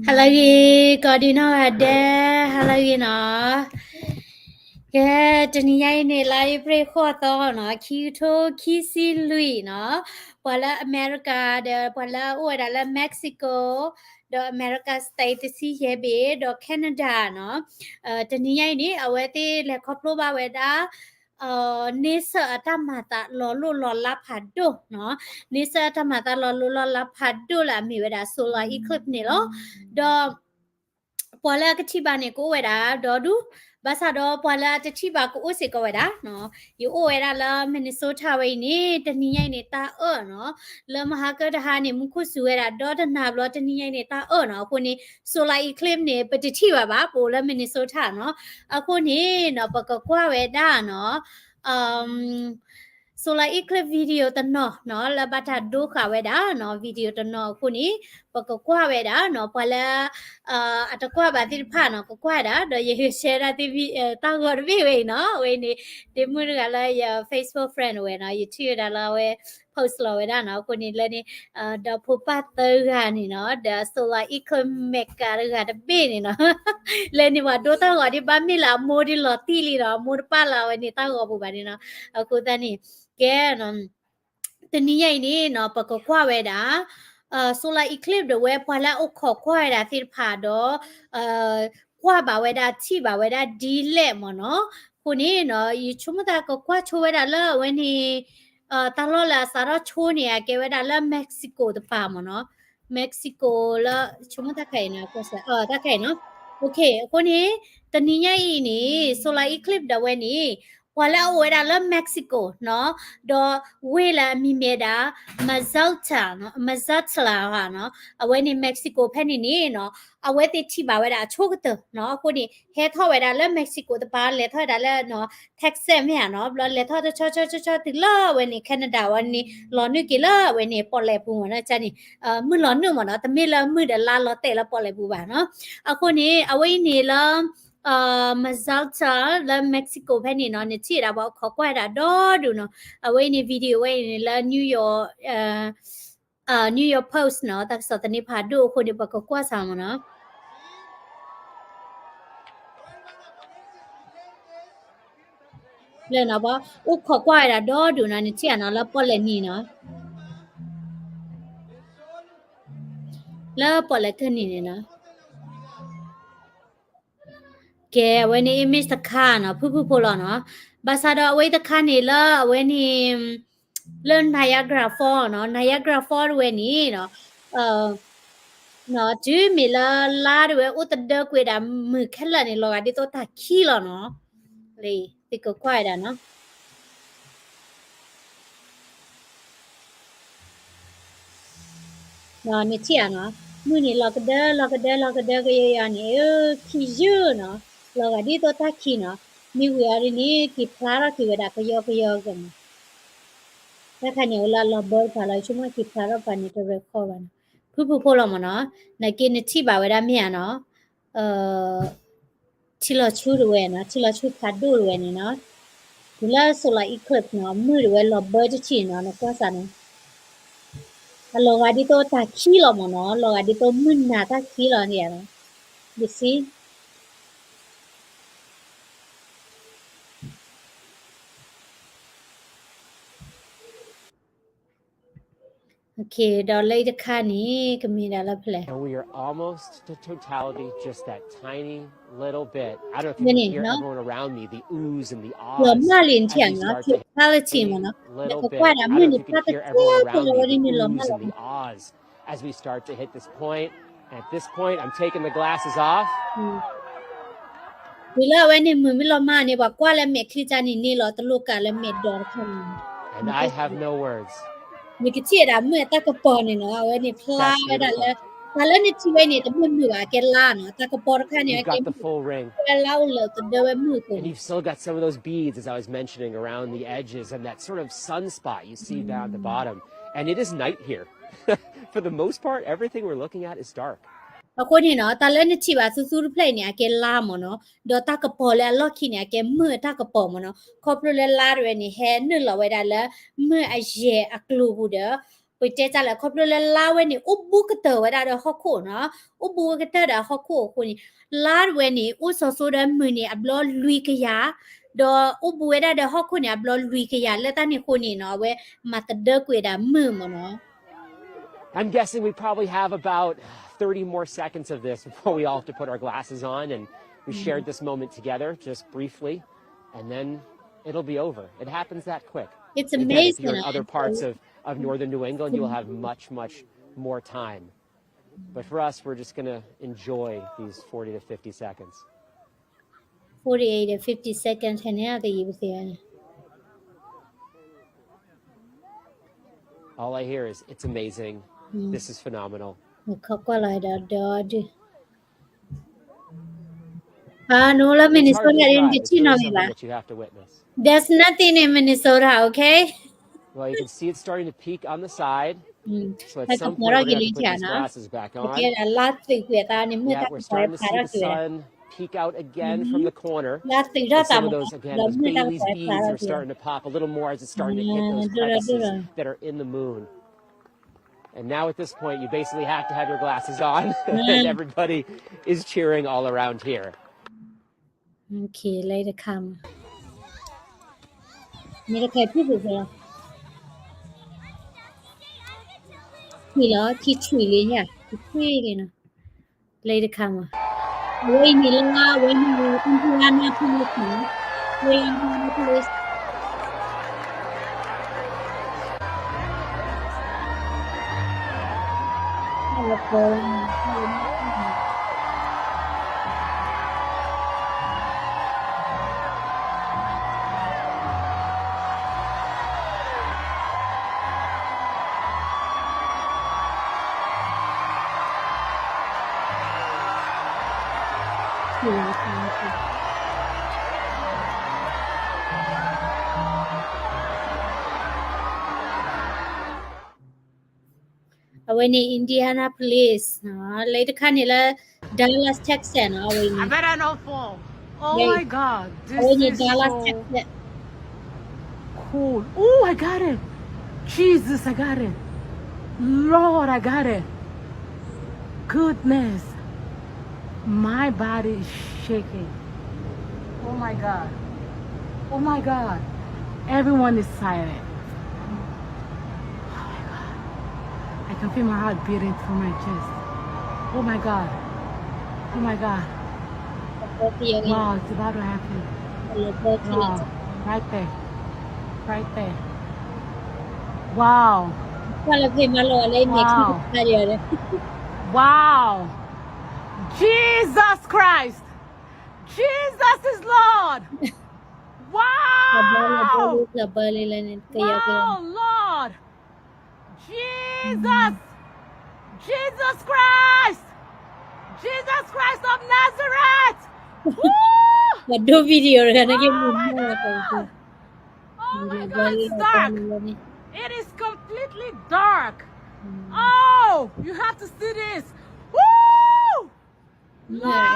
ဟါလၢအဂ့ၤ ကိးဒံနီၢ်ဂၤဒဲး, ဟါလၢအဂ့ၤနီၤ. ကဲ, တနံၤညါအံၤန့ၣ် လါအ့ဖြ့ၣ်ဃိးသီနီၤ, ခံကထိခံဆံလွံၢ်နီၤ, ပှၤလၢအမဲရကၤဒီး ပှၤလၢအအိၣ်ဝဲဒၣ်လၢ Mexico ဒီး America State တဆံယဲၢ်ဘ့ၣ် ဒီး Canada နီၤ, တနံၤညါအံၤန့ၣ် အဝဲသ့ၣ်လဲၤခီဖျိဘၣ်ဝဲဒၣ် န့ဆၢၣ်အတၢ်မၤသးလီၤလိၢ်လီၤလးဖးဒိၣ်နီၤ, န့ဆၢၣ်အတၢ်မၤသးလီၤလိၢ်လီၤလးဖးဒိၣ်လၢအမ့ၢ်ဝဲဒၣ် solar eclipse န့ၣ်လီၤ. ဒီး ပှၤလၢအကထံၣ်ဘၣ်န့ၣ် ကအိၣ်ဝဲဒၣ်ဒီဒူၣ်, ဘၣ်ဆၣ်ဒီးပှၤလၢအတထံၣ်ဘၣ်ကအိၣ်စ့ၢ်ကီးဝဲဒၣ်နီၤ. ယအိၣ်ဝဲဒၣ်လၢ Minnesota ဝဲအံၤန့ၣ် တနံၤညါအံၤန့ၣ် တၢ်အၢၣ်နီၤ, လၢမဟါကတဟါန့ၣ် မူခိၣ်စူၤဝဲဒၣ်ဒီတနၤဘျီ တနံၤညါအံၤန့ၣ် တၢ်အၢၣ်နီၤ. အဃိန့ၣ် solar eclipse န့ၣ် ပတထံၣ်ဘၣ်ဘၣ် ပအိၣ်လၢ Minnesota နီၤ. အဃိန့ၣ်နီၤ ပကကွၢ်ဝဲဒၣ်နီၤ solar eclipse video တနီၤနီၤ လၢဘၣ်တၢ်ဒိဃာ်ဝဲဒၣ်နီၤ video တနီၤအဃိန့ၣ် ပကကွၢ်ဝဲဒၣ်နီၤ ပှၤလၢ အတကွၢ်ဘၣ်သ့ၣ်တဖၣ်နီၤ ကကွၢ်ဒၣ် ဒီးယ share ဒၣ်သ့ၣ် တၢ်ဂီၤတဘ့ၣ်ဝဲအံၤနီၤ. အဝဲအံၤန့ၣ် ဒ့မုၣ်တဂၤလၢယ Facebook friend ဝဲနီၤ ယထံၣ်ဝဲဒၣ်လၢအဝဲ post လီၤဝဲဒၣ်နီၤ. အဃိန့ၣ်လၢန့ၣ် ဒီဖိပၢ်သၢဂၤန့ၣ်နီၤ ဒီး solar eclipse maker တဂၤတဘ့ၣ်န့ၣ်နီၤ လၢန့ၣ်ပှၤဒိတၢ်ဂီၤဒ်ဘၣ်မ့ၢ်လၢအမိၢ်ဒ်လီၤတံၢ်လံနီၤ အမိၢ်တပၢ်လၢအဝဲန့ၣ်တၢ်ဂီၤပူၤဘၣ်န့ၣ်နီၤ. အဃိသတးန့ၣ် ကဲ တနံၤညါအံၤန့ၣ်နီၤ ပကကွၢ်ဝဲဒၣ် solar eclipse ဒီးဝဲပှၤလၢအအိၣ်ခိးကွၢ်ဝဲဒၣ်သ့ၣ်တဖၣ်ဒီး ကွၢ်ဘၣ်ဝဲဒၣ်ထံၣ်ဘၣ်ဝဲဒၣ်ဒ်လဲၣ်မ့ၢ်နီၤ. အဃိန့ၣ်နီၤ ယဆိကမိၣ်သးကကွၢ်ဆိဝဲဒၣ်လၢအဝဲန့ၣ် တၢ်လီၢ်လၢအစးထီၣ်ဆိန့ၣ် အကဲဝဲဒၣ်လၢ Mexico တပၤမ့ၢ်နီၤ. Mexico လၢ ဆိကမိၣ်တၢ်ခါအံၤနီၤ တၢ်ခါအံၤနီၤ. အဃိန့ၣ် တနံၤညါအံၤန့ၣ် solar eclipse ဒီးဝဲန့ၣ် ပှၤလၢအအိၣ်ဝဲဒၣ်လၢ Mexico နီၤ ဒီးဝ့ၢ်လၢအမံၤမ့ၢ်ဒၣ် Mazatlan နီၤ Mazatlan နီၤ အဝဲန့ၣ် Mexico ဖဲန့ၣ်န့ၣ်နီၤ အဝဲသ့ၣ်ထံၣ်ဘၣ်ဝဲဒၣ်အဆိကတၢၢ်နီၤ. အဃိန့ၣ် ဟဲထီၣ်ဝဲဒၣ်လၢ Mexico တပၤ လဲၤထီၣ်ဝဲဒၣ်လၢ Texas မ့ၢ်ဧါနီၤ ဘျီလဲၤထီၣ်တဆီဆီဆီဆီတုၤလၢအဝဲန့ၣ် Canada ဝဲန့ၣ် လီၤနုာ်က့ၤလၢအဝဲန့ၣ် ပီၣ်လဲၣ်ပူၤမ့ၢ်နီၤ န့ၣ် မုၢ်လီၤနုာ်မ့ၢ်နီၤ တမ့ၢ်လၢမုၢ်ဒီးလါလီၤတဲာ်လၢပီၣ်လဲၣ်ပူၤဘၣ်နီၤ. အဃိန့ၣ် အဝဲအံၤန့ၣ်လၢ Mazatlan လၢ Mexico ဖဲန့ၣ်နီၤ နထံၣ်ဒၣ်ပှၤအိၣ်ခိးကွၢ်ဒၣ်ဒီဒူၣ်နီၤ. အဝဲအံၤန့ၣ် video ဝဲအံၤန့ၣ်လၢ New York New York Post နီၤ တၢ်ကစီၣ်သန့ဖးဒိၣ်အဃိန့ၣ် ပကကွၢ်စၢ်မ့ၢ်နီၤ. လၢနီၤ ပှၤအိၣ်ခိးကွၢ်ဝဲဒၣ်ဒီဒူၣ်နီၤ နထံၣ်ဧါနီၤ လၢပီၣ်လဲၣ်နံၤနီၤ လၢပီၣ်လဲၣ်ကနံၤန့ၣ်နီၤ. ကဲ အဝဲန့ၣ် image တခါနီၤ ဖုၣ်ဖုၣ်ဖိလီၤနီၤ. ဘၣ်ဆၣ်ဒီးအဝဲတခါန့ၣ်လၢအဝဲန့ၣ် လၢ Niagara Falls နီၤ Niagara Falls တဝဲန့ၣ်နီၤ တုၤမ့ၢ်လၢလါတဝဲအိၣ်သဒၢကွံာ်ဒၣ်မုၢ်ခဲလၢာ်န့ၣ် လီၤဂာ်ဒ်သိးတၢ်ခံလီၤနီၤ. လံ သုကကွၢ်ဝဲဒၣ်နီၤ နထံၣ်ဧါနီၤ မုၢ်န့ၣ်လီၤကဒၢ လီၤကဒၢ လီၤကဒၢကယီယီန့ၣ် ခံယုၢ်နီၤ လီၤဂာ်ဒ်သိးတၢ်ခံနီၤ မ့ၢ်ဝံၤအီၤဒ်န့ၣ် က့ၤဖျါထီၣ်က့ၤဝဲဒၣ်ကယီကယီကမး တၢ်ခါန့ၣ် အဝဲလၢအလီၤဘၢတပၤလီၤ ဆိကမိၣ်က့ၤဖျါထီၣ်ပၤန့ၣ် တရဲၣ်ခီဘၣ်နီၤ ဖုၣ်ဖုၣ်ဖိလီၤမ့ၢ်နီၤ နက့နထံၣ်ဘၣ်ဝဲဒၣ်မ့ၢ်ဧါနီၤ ထံလီၤဆူတဝဲနီၤ ထံလီၤဆူဖးဒိၣ်တဝဲန့ၣ်နီၤ တုၤလၢ solar eclipse နီၤ မုၢ်တဝဲလီၤဘၢတထံၣ်နီၤ နကွၢ်စးနီၤ အလီၤဂာ်ဒ်သိးတၢ်ခံလီၤမ့ၢ်နီၤ လီၤဂာ်ဒ်သိးမုၢ်နၤတၢ်ခံလီၤန့ၣ် ယစံ ဒီးလၢအံၤတခါန့ၣ် ကမ့ၢ်ဒၣ်လၢဖဲလဲၣ် လီၤမၢ်လံနထံၣ်ဧါနီၤ totality မ့ၢ်နီၤ နကကွၢ်ဒၣ်မုၢ်န့ၣ် တၢ်တထံၣ်လီၤဝဲဒ်န့ၣ်လီၤမၢ်လီၤ တုၤလၢအဝဲန့ၣ်မုၢ်မ့ၢ်လီၤမၢ်န့ၣ် ပှၤကွၢ်လၢမဲာ်ချံကၢန့ၣ်န့ၢ်လီၤတလိၣ်ကးလၢမဲာ်ဒိးတခါန့ၣ် နကထံၣ်ဝဲဒၣ်မုၢ်အတၢ်ကပီၤန့ၣ်နီၤ အဝဲန့ၣ်ဖျါဝဲဒၣ်လၢ တၢ်လၢနထံၣ်ဝဲန့ၣ် တမ့ၢ်မုၢ်ဘၣ် အကဲလါနီၤ တၢ်ကပီၤတခါန့ၣ် အကဲမုၢ် လါအိၣ်လၢာ်သဒၢဝဲမုၢ်အသိး And you've still got some of those beads, as I was mentioning, around the edges and that sort of sunspot you see down at the bottom. And it is night here. For the most part, everything we're looking at is dark. အဃိန့ၣ်နီၤ တၢ်လၢနထံၣ်ဘၣ်သူသူတဖျၢၣ်အံၤန့ၣ် အကဲလါမ့ၢ်နီၤ ဒီးတၢ်ကပီၤလၢအလီၢ်ခံန့ၣ် အကဲမုၢ်အတၢ်ကပီၤမ့ၢ်နီၤ ခီဖျိလၢလါတဝဲန့ၣ် ဟဲနုာ်လီၤဝဲဒၣ်လၢ မုၢ်အယဲၢ်အကျိၤပူၤဒီး ပတဲတၢ်လၢ ခီဖျိလၢလါဝဲန့ၣ် အိၣ်ဘူးကတၢၢ်ဝဲဒၣ်ဒီးဟီၣ်ခိၣ်နီၤ, အိၣ်ဘူးဝဲကတၢၢ်ဒီးဟီၣ်ခိၣ်အဃိန့ၣ်, လါဝဲန့ၣ် အိၣ်စီၤစိဒီးမုၢ်န့ၣ် အဘျီလွံၢ်ကယၤ, ဒီးအိၣ်ဘူးဝဲဒၣ်ဒီးဟီၣ်ခိၣ်န့ၣ် အဘျီလွံၢ်ကယၤ လၢတၢ်န့ၣ်အဃိန့ၣ်နီၤ အဝဲမၤသဒၢကွံာ်ဝဲဒၣ်မုၢ်မ့ၢ်နီၤ. I'm guessing we probably have about thirty more seconds of this before we all have to put our glasses on, and we shared this moment together just briefly, and then it'll be over. It happens that quick. It's amazing. Again, if you're in other parts of, of northern New England, you will have much, much more time. But for us, we're just going to enjoy these forty to fifty seconds. Forty-eight to fifty seconds ဟဲန့ၣ် အကယံၤပသ့ၣ် All I hear is, "It's amazing. This is phenomenal." နခီကွၢ်လီၤဒီးဒီဒုၣ်, အနအိၣ်လၢ Minnesota ဒ်နတထံၣ်နီတမံၤဘၣ်. There's nothing in Minnesota, okay? Well, you can see it's starting to peak on the side. So at some point, we're going to have to put these glasses back on. Yeah, we're starting to see the sun peek out again from the corner. And some of those, again, those Bailey's beads are starting to pop a little more as it's starting to hit those crevices that are in the moon. And now at this point, you basically have to have your glasses on. And everybody is cheering all around here. Okay, လၢတခါမး, မ့ၢ်တခါ ထံၣ်ပူၤလီၤ, ထံၣ်လီၤ ထံၣ်ထွံၣ်လံညါ ထံၣ်ထွံၣ်လံနီၤ, လၢတခါမး, အဝဲအံၤန့ၣ်လၢ အဝဲန့ၣ် Indianapolis နီၤ, အဝဲ Indianapolis. Indianapolis, လၢတခါန့ၣ်လၢ Dallas, Texas နီၤ, အဝဲန့ၣ် Dallas, Texas. Cool. Oh, I got it. Jesus, I got it. Lord, I got it. Goodness. My body is shaking. Oh my God. Oh my God. Everyone is silent. Oh my God. I can feel my heart beating through my chest. Oh my God. Oh my God. Wow, it's about to happen. Wow. Right there. Right there. Wow. Wow. Wow. Jesus Christ. Jesus is Lord. Wow. Wow, Lord. Jesus. Jesus Christ. Jesus Christ of Nazareth. Woo! Oh my God. Oh my God, it's dark. It is completely dark. Oh, you have to see this. Woo! Lord,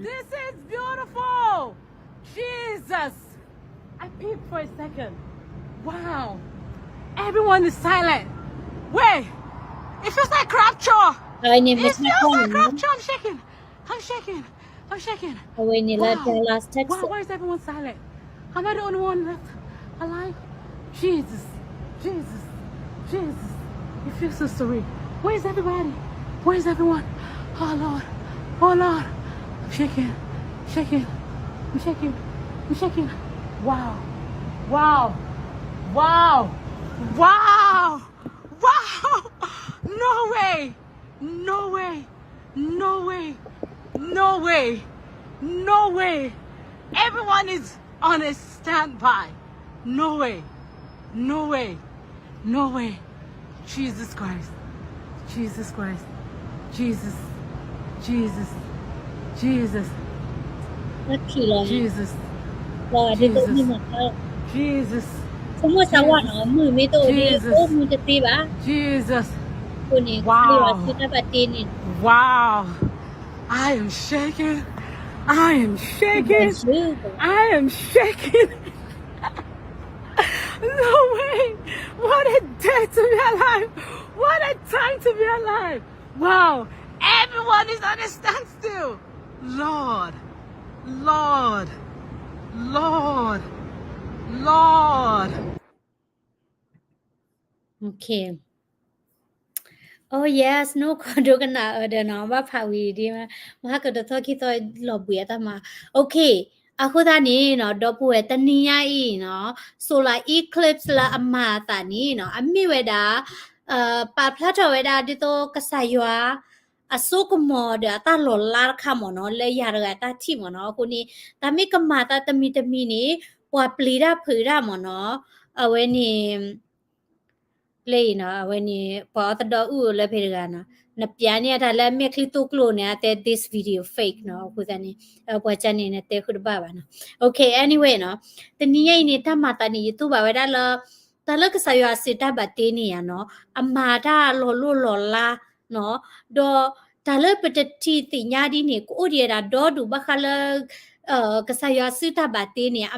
this is beautiful. Jesus. I peeped for a second. Wow. Everyone is silent. Wait. It feels like rapture. It feels like rapture. I'm shaking. I'm shaking. I'm shaking. Wow. Wow, why is everyone silent? Am I the only one left alive? Jesus, Jesus, Jesus. It feels so surreal. Where's everybody? Where's everyone? Oh, Lord. Oh, Lord. I'm shaking. Shaking. I'm shaking. I'm shaking. Wow. Wow. Wow. Wow. Wow. No way. No way. No way. No way. No way. Everyone is on a standby. No way. No way. No way. Jesus Christ. Jesus Christ. Jesus. Jesus. Jesus. Jesus. Jesus. Jesus. Jesus. Wow. Wow. I am shaking. I am shaking. I am shaking. No way! What a day to be alive! What a time to be alive! Wow! Everyone is on a standstill! Lord! Lord! Lord! Lord! Okay. Oh yes, no ခီဒိကနၣ်အၢဒီးနီၤ ဘၣ်ဖးဝံၤဒ် မဟါကတသီခံသီလီၤဘှံးအတၢ်မၤ. Okay, အဃိသတးန့ၣ်နီၤ ဒီပုၢ်ဝဲၢ် တနံၤညါအံၤနီၤ solar eclipse လၢအမၤအသးန့ၣ်နီၤ အမ့ၢ်ဝဲဒၣ် ပာ်ဖျါထီၣ်ဝဲဒၣ်ဒ်သိးကစၢ်ယွၤ အစိကမီၤဒီးအတၢ်လီၤလါတခါမ့ၢ်နီၤ လၢယၤတဂၤတၢ်ထံၣ်မ့ၢ်နီၤ. အဃိန့ၣ် တၢ်မ့ၢ်ကမၤသးတမံၤတမံၤန့ၣ် ပှၤပျံၤတၢ်ဖုးတၢ်မ့ၢ်နီၤ အဝဲန့ၣ် လၢအံၤနီၤ အဝဲန့ၣ် ပှၤအီသဒီအုၣ်လၢဖဲတဂၤနီၤ နပျးန့ၢ်အတၢ်လၢအမဲာ်ချံသိကျိၤန့ၣ် အတဲ this video fake နီၤ အဃိသတးန့ၣ် ပှၤကန့ၣ် နတဲဃုာ်တဘၣ်ဘၣ်နီၤ. Okay, anyway နီၤ တနံၤညါအံၤန့ၣ် တၢ်မၤသးန့ၣ် ယတူၢ်ဘၣ်ဝဲဒၣ်လၢ တၢ်လၢကစၢ်ယွၤအစုတၢ်ဘၣ်တ့န့ၣ်ဧါနီၤ အမၤတၢ်လီၤလိၢ်လီၤလါနီၤ ဒီးတၢ်လၢပတထံၣ်သ့ၣ်ညါဒ်န့ၣ် ကအိၣ်ဒံးဝဲဒၣ်ဒီဒူၣ်ဘၣ်ဃးလၢ ကစၢ်ယွၤအစုတၢ်ဘၣ်တ့န့ၣ်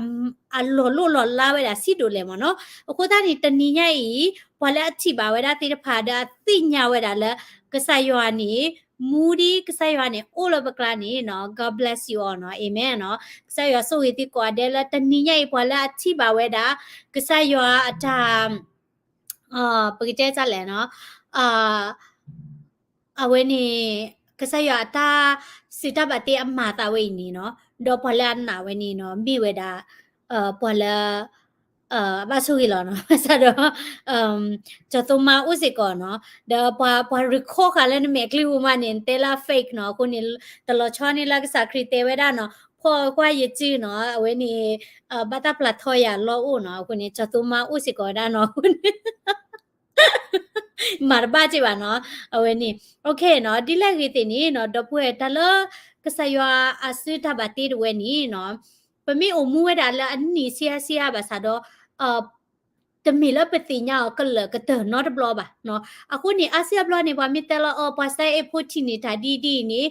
အလီၤလိၢ်လီၤလါဝဲဒၣ်ဆံးဒိၣ်လဲၣ်မ့ၢ်နီၤ. အဃိသတးန့ၣ် တနံၤညါအံၤ ပှၤလၢအထံၣ်ဘၣ်ဝဲဒၣ်သ့ၣ်တဖၣ်ဒီး အသ့ၣ်ညါဝဲဒၣ်လၢ ကစၢ်ယွၤန့ၣ် မူဒ်ကစၢ်ယွၤန့ၣ် အိၣ်လၢပကျါန့ၣ်နီၤ God bless you all နီၤ Amen နီၤ. ကစၢ်ယွၤဆိၣ်ဂ့ၤသုကိးဂၤဒဲးလၢတနံၤညါအံၤ ပှၤလၢအထံၣ်ဘၣ်ဝဲဒၣ် ကစၢ်ယွၤအတၢ် ပကတဲတၢ်လဲၣ်နီၤ အဝဲန့ၣ် ကစၢ်ယွၤအတၢ် စုတၢ်ဘၣ်တ့အမၤသးဝဲအံၤန့ၣ်နီၤ ဒီးပှၤလၢအနာ်ဝဲန့ၣ်နီၤ မ့ၢ်ဝဲဒၣ် ပှၤလၢ အဘၣ်ဆိၣ်ဂ့ၤလီၤနီၤ ဘၣ်ဆၣ်ဒီး ကၠီၤသိမါအိၣ်စ့ၢ်ကီးနီၤ ဒီးပှၤ ပှၤ record ဃာ်လၢနမဲာ်ချံပူၤမးန့ၣ် နတဲလၢ fake နီၤ အဃိန့ၣ် တလီၤဆီန့ၣ်လၢကစၢ်ခရံာ်တဲဝဲဒၣ်နီၤ ဖီၣ်ကွၢ်ယစုနီၤ အဝဲန့ၣ် ဘၣ်တၢ်ပျၢ်ထီယၤလီၢ်အိၣ်နီၤ အဃိန့ၣ် ကၠီၤသိမါအိၣ်စ့ၢ်ကီးဝဲဒၣ်နီၤ အဃိန့ၣ် မၤတဘၣ်က့ဘၣ်နီၤ အဝဲန့ၣ် okay နီၤ ဒ်လဲၣ်ဂ့ၤသ့ၣ်န့ၣ်နီၤ ဒီပုၢ်ဝဲၢ် တၢ်လၢကစၢ်ယွၤအစုတၢ်ဘၣ်တ့တဝဲန့ၣ်နီၤ ပမ့ၢ်အိၣ်မူဝဲဒၣ်လၢအနံၣ်ဆံးအါဆံးအါဘၣ်ဆၣ်ဒီး တမ့ၢ်လၢပသ့ၣ်ညါအီၤကလၢာ်ကတၢၢ်နီတဘျီဘၣ်နီၤ အဃိန့ၣ် အါစုအါဘျီန့ၣ် ပှၤမ့ၢ်တဲလီၤအီၤ ပှၤစဲအ့ၣ်ဖိထံၣ်န့ၢ်တၢ်ဒ်ဒ်အံၤန့ၣ်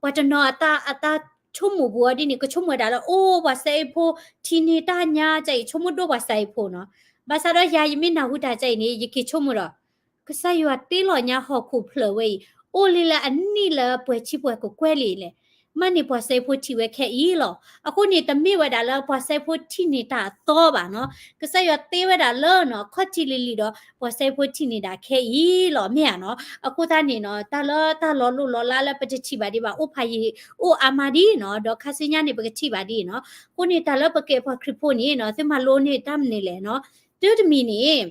ပှၤတနီၤအတၢ် အတၢ်ဆိကမိၣ်ပူၤအီၤဒ်န့ၣ် ကဆိကမိၣ်ဝဲဒၣ်လၢ အိၣ် ပှၤစဲအ့ၣ်ဖိထံၣ်န့ၢ်တၢ်ညါ ကဲအံၤဆိကမိၣ်ဒိၣ်ပှၤစဲအ့ၣ်ဖိနီၤ ဘၣ်ဆၣ်ဒီးယၤယမ့ၢ်နၢ်ဟူတၢ်ကဲအံၤန့ၣ် ယက့ၤဆိကမိၣ်ဒီး ကစၢ်ယွၤတ့လီၤညါဟီၣ်ခိၣ်ဖျၢၣ်ဝဲအံၤ အိၣ်လံလၢအနံၣ်လၢပှဲၤဆံပှဲၤကကွဲၢ်လံလဲၣ် မ့ၢ်န့ၣ်ပှၤစဲအ့ၣ်ဖိထံၣ်ဝဲခဲအံၤလီၤ. အဃိန့ၣ် တမ့ၢ်ဝဲဒၣ်လၢပှၤစဲအ့ၣ်ဖိထံၣ်န့ၢ်တၢ်အသီဘၣ်နီၤ ကစၢ်ယွၤတ့ဝဲဒၣ်လၢနီၤ ခီၣ်ထံးလံၤလံၤဒီး ပှၤစဲအ့ၣ်ဖိထံၣ်န့ၢ်ဒၣ်ခဲအံၤလီၤ မ့ၢ်ဧါနီၤ အဃိသတးန့ၣ်နီၤ တၢ်လၢတၢ်လီၤလိၢ်လီၤလါလၢပတထံၣ်ဘၣ်ဒံးဘၣ် အိၣ်ဖးယံာ် အိၣ်အါမးဒ်နီၤ ဒီးခါဆူညါန့ၣ် ပကထံၣ်ဘၣ်ဒ်နီၤ အဃိန့ၣ် တၢ်လၢပကဲပှၤခရံာ်ဖိန့ၣ်နီၤ သုမၤလိန့ၢ်တၢ်မနုၤလဲၣ်နီၤ တုၤတမံၤန့ၣ်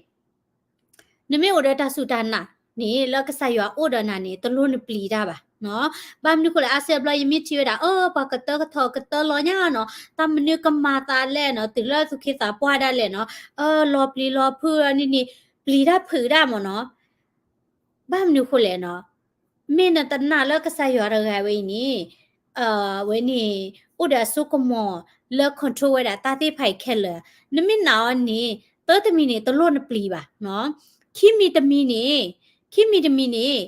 နမ့ၢ်အိၣ်ဒီးတၢ်စူၢ်တၢ်နာ်န့ၣ် လၢကစၢ်ယွၤအိၣ်ဒီးနၤန့ၣ် တလိၣ်နပျံၤတၢ်ဘၣ်နီၤ ဘၣ်မနုၤဃိလဲၣ် အါစုအါဘျီ ယမ့ၢ်ထံၣ်ဝဲဒၣ် အၢ ပှၤကတၢကထီၣ်ကတၢလီၤညါနီၤ တၢ်မနုၤကမၤသးလဲၣ်နီၤ တုၤလၢသူၣ်က့သးပှၢ်ဒၣ်လဲာ်နီၤ အၢ လီၤပျံၤလီၤဖုးန့ၣ်န့ၣ် ပျံၤတၢ်ဖုးတၢ်မ့ၢ်နီၤ ဘၣ်မနုၤဃိလဲၣ်နီၤ မ့ၢ်နတနာ်လၢကစၢ်ယွၤတဂၤဝဲအံၤန့ၣ် ဝဲန့ၣ် အိၣ်ဒီးအစိကမီၤလၢ control ဝဲဒၣ်တၢ်သ့ၣ်တဖၣ်အံၤခဲလၢာ်, နမ့ၢ်နာ်အီၤန့ၣ် တၢ်တမံၤန့ၣ် တလိၣ်နပျံၤဘၣ်နီၤ, ခံမံၤတမံၤန့ၣ် ခံမံၤတမံၤန့ၣ်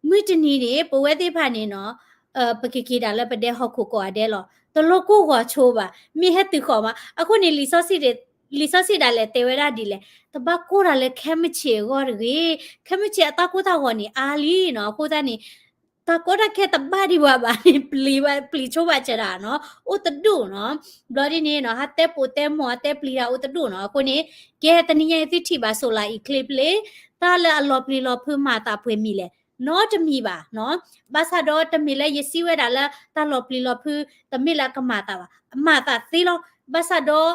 မုၢ်တနံၤန့ၣ် ပဝဲသ့ၣ်တဖၣ်န့ၣ်နီၤ ပကက့ၤဒၣ်လၢပဒဲဟီၣ်ခိၣ်ကိးဂၤဒဲးလီၤ. တလိၣ်ကိၢ်ဂီၤဆိဘၣ်, မ့ၢ်ဟဲတုၤဃီၤမး, အဃိန့ၣ် လံာ်စီဆှံဒၣ်လဲာ်တဲဝဲဒၣ်ဒ်လဲၣ်, တဘၣ်ကိၢ်တၢ်လၢခဲမုၢ်ဆ့ၣ်အဂီၢ်တဂ့ၤ, ခဲမုၢ်ဆ့ၣ်အတၢ်ကိၢ်တၢ်ဂီၤန့ၣ်အါလံနီၤ, အဃိသတးန့ၣ် တၢ်ကိးတၢ်ခဲတဘၣ်ဒံးဘၣ်ဘၣ်န့ၣ် ပျံၤဆိဘၣ်စၢၤဒၣ်နီၤ, အိၣ်တဒူၣ်နီၤ, ဘျီဒ်န့ၣ်နီၤ ဟးတဲပိာ်တဲမီၤတဲပျံၤတၢ်အိၣ်တဒူၣ်နီၤ, အဃိန့ၣ် ကဲတနံၤညါအံၤသုထံၣ်ဘၣ် solar eclipse လံ, တၢ်လၢအလီၤပျံၤလီၤဖုးမၤသးပှဲၤမံၤလဲၣ်, နီတမံၤဘၣ်နီၤ, ဘၣ်ဆၣ်ဒီးတမ့ၢ်လၢယစံးဝဲဒၣ်လၢတၢ်လီၤပျံၤလီၤဖုး တမ့ၢ်လၢအကမၤသးဘၣ်, အမၤသးသ့လီၤ, ဘၣ်ဆၣ်ဒီး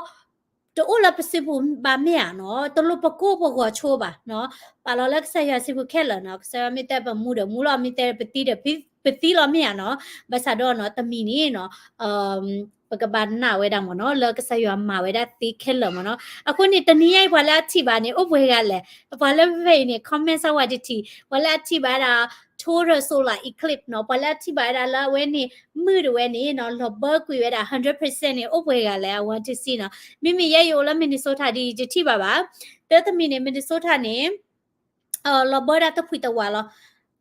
တအိၣ်လၢပစုပူၤဘၣ်မ့ၢ်ဧါနီၤ, တလိၣ်ပကိၢ်ပဂီၤဆိဘၣ်နီၤ, ပာ်လီၤလၢကစၢ်ယွၤစုပူၤခဲလၢာ်နီၤ, ကစၢ်ယွၤမ့ၢ်တဲပမူဒီးမူလီၤ, မ့ၢ်တဲပသံဒီးပသံလီၤမ့ၢ်ဧါနီၤ, ဘၣ်ဆၣ်ဒီးနီၤ တမံၤန့ၣ်နီၤ ပကဘၣ်နာ်ဝဲဒၣ်မ့ၢ်နီၤ လၢကစၢ်ယွၤမၤဝဲဒၣ်သ့ခဲလၢာ်မ့ၢ်နီၤ, အဃိန့ၣ် တနံၤညါအံၤ ပှၤလၢအထံၣ်ဘၣ်န့ၣ် အိၣ်ပှဲၤဂၤလဲၣ်, ပှၤလၢဖဲအံၤန့ၣ် comment စၢ်ဝဲတထံၣ်, ပှၤလၢအထံၣ်ဘၣ်ဝဲဒၣ် total solar eclipse နီၤ, ပှၤလၢအထံၣ်ဘၣ်ဝဲဒၣ်လၢအဝဲန့ၣ် မုၢ်တဝဲန့ၣ်နီၤ လီၤဘၢကွံာ်ဝဲဒၣ် hundred percent န့ၣ် အိၣ်ပှဲၤဂၤလဲၣ်, I want to see နီၤ, မ့မ့ၢ်ယဲယအိၣ်လၢ Minnesota ဒ်အံၤ ယထံၣ်ဘၣ်ဘၣ်, တၢ်တမံၤန့ၣ် Minnesota န့ၣ် လီၤဘၢဒၣ်တဖှံတဝးလီၤ,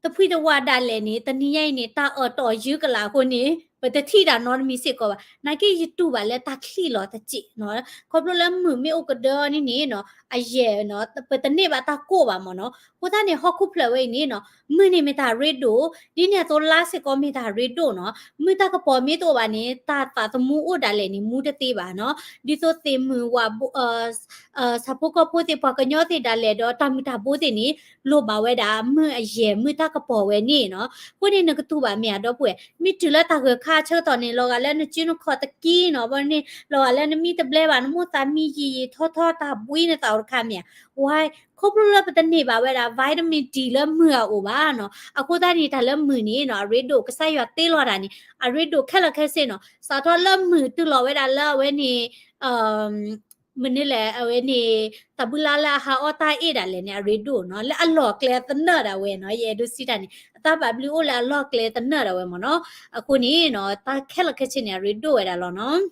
တဖှံတဝးဒၣ်လဲာ်န့ၣ် တနံၤညါအံၤန့ၣ် တၢ်အၢၣ်တီၢ်ယုၢ်ကလာ်အဃိန့ၣ် ပတထံၣ်တၢ်နီတမံၤစ့ၢ်ကီးဘၣ်. နာ်က့ယတူၢ်ဘၣ်လၢတၢ်ချံးလီၤတစဲးနီၤ. ခီဖျိလၢမုၢ်မ့ၢ်အိၣ်ကဒၢအီၤန့ၣ်န့ၣ်နီၤ အယဲၢ်နီၤ ပတန့ၢ်ဘၣ်တၢ်ကိၢ်ဘၣ်မ့ၢ်နီၤ. အဃိသတးန့ၣ် ဟီၣ်ခိၣ်ဖျၢၣ်ဝဲအံၤန့ၣ်နီၤ မုၢ်န့ၣ်မ့ၢ်တၢ်ရ့ဒိၣ်, ဒ်န့ၣ်အသိးလါစ့ၢ်ကီးမ့ၢ်တၢ်ရ့ဒိၣ်နီၤ. မုၢ်တၢ်ကပီၤမ့ၢ်တအိၣ်ဘၣ်န့ၣ် တၢ်သးသမူအိၣ်ဒၣ်လဲာ်န့ၣ် မူတသ့ဘၣ်နီၤ. ဒ်သိးသ့ၣ်မုၣ်ဝၣ်ဘိ ဆၣ်ဖိကီၢ်ဖိသ့ၣ် ပှၤကညီသ့ၣ်ဒၣ်လဲာ်ဒီးတၢ်မုၢ်တၢ်ဘိသ့ၣ်န့ၣ် လိၣ်ဘၣ်ဝဲဒၣ်မုၢ်အယဲၢ်မုၢ်တၢ်ကပီၤဝဲန့ၣ်နီၤ. အဃိန့ၣ်နကတူၢ်ဘၣ်မ့ၢ်ဧါဒီပုၢ်ဝဲၢ်, မ့ၢ်တုၤလၢတၢ်ဂၢၢ်ခါဆၢကတီၢ်န့ၣ် လီၤဂာ်လၢနစုနခီၣ်တကံနီၤ, ဘၣ်န့ၣ် လီၤဂာ်လၢနမံတဘျဲဘၣ် နမိၢ်သးမံယံာ်ယံာ်ထီထီတၢ်ဘှံးနသးအိၣ်တခါမ့ၢ်ဧါ. Why? ခီဖျိလၢပတန့ၢ်ဘၣ်ဝဲဒၣ် vitamin D လၢမုၢ်အအိၣ်ဘၣ်နီၤ. အဃိသတးန့ၣ် တၢ်လၢမုၢ်န့ၣ်နီၤ အရ့ဒိၣ် ကစၢ်ယွၤတ့လီၤတၢ်န့ၣ် အရ့ဒိၣ်ခဲလၢာ်ခဲဆ့နီၤ. စးထီၣ်လၢမုၢ်တုၤလီၤဝဲဒၣ်လၢအဝဲန့ၣ် မနုၤလဲၣ် အဝဲန့ၣ် တၢ်ဘုလါလၢအဟးအီၣ်တၢ်အ့ၣ်ဒၣ်လဲာ်န့ၣ် အရ့ဒိၣ်နီၤ, လၢအလီၢ်ကျဲသနၢၣ်ဒၣ်ဝဲနီၤ, ယအဲၣ်ဒိးစံးတၢ်န့ၣ် အတၢ်ဘၣ်ဘျုးအိၣ်လၢအလီၢ်ကျဲသနၢၣ်ဒၣ်ဝဲမ့ၢ်နီၤ. အဃိန့ၣ်နီၤ တၢ်ခဲလၢာ်ခဲဆ့န့ၣ် အရ့ဒိၣ်ဝဲဒၣ်လီၤနီၤ.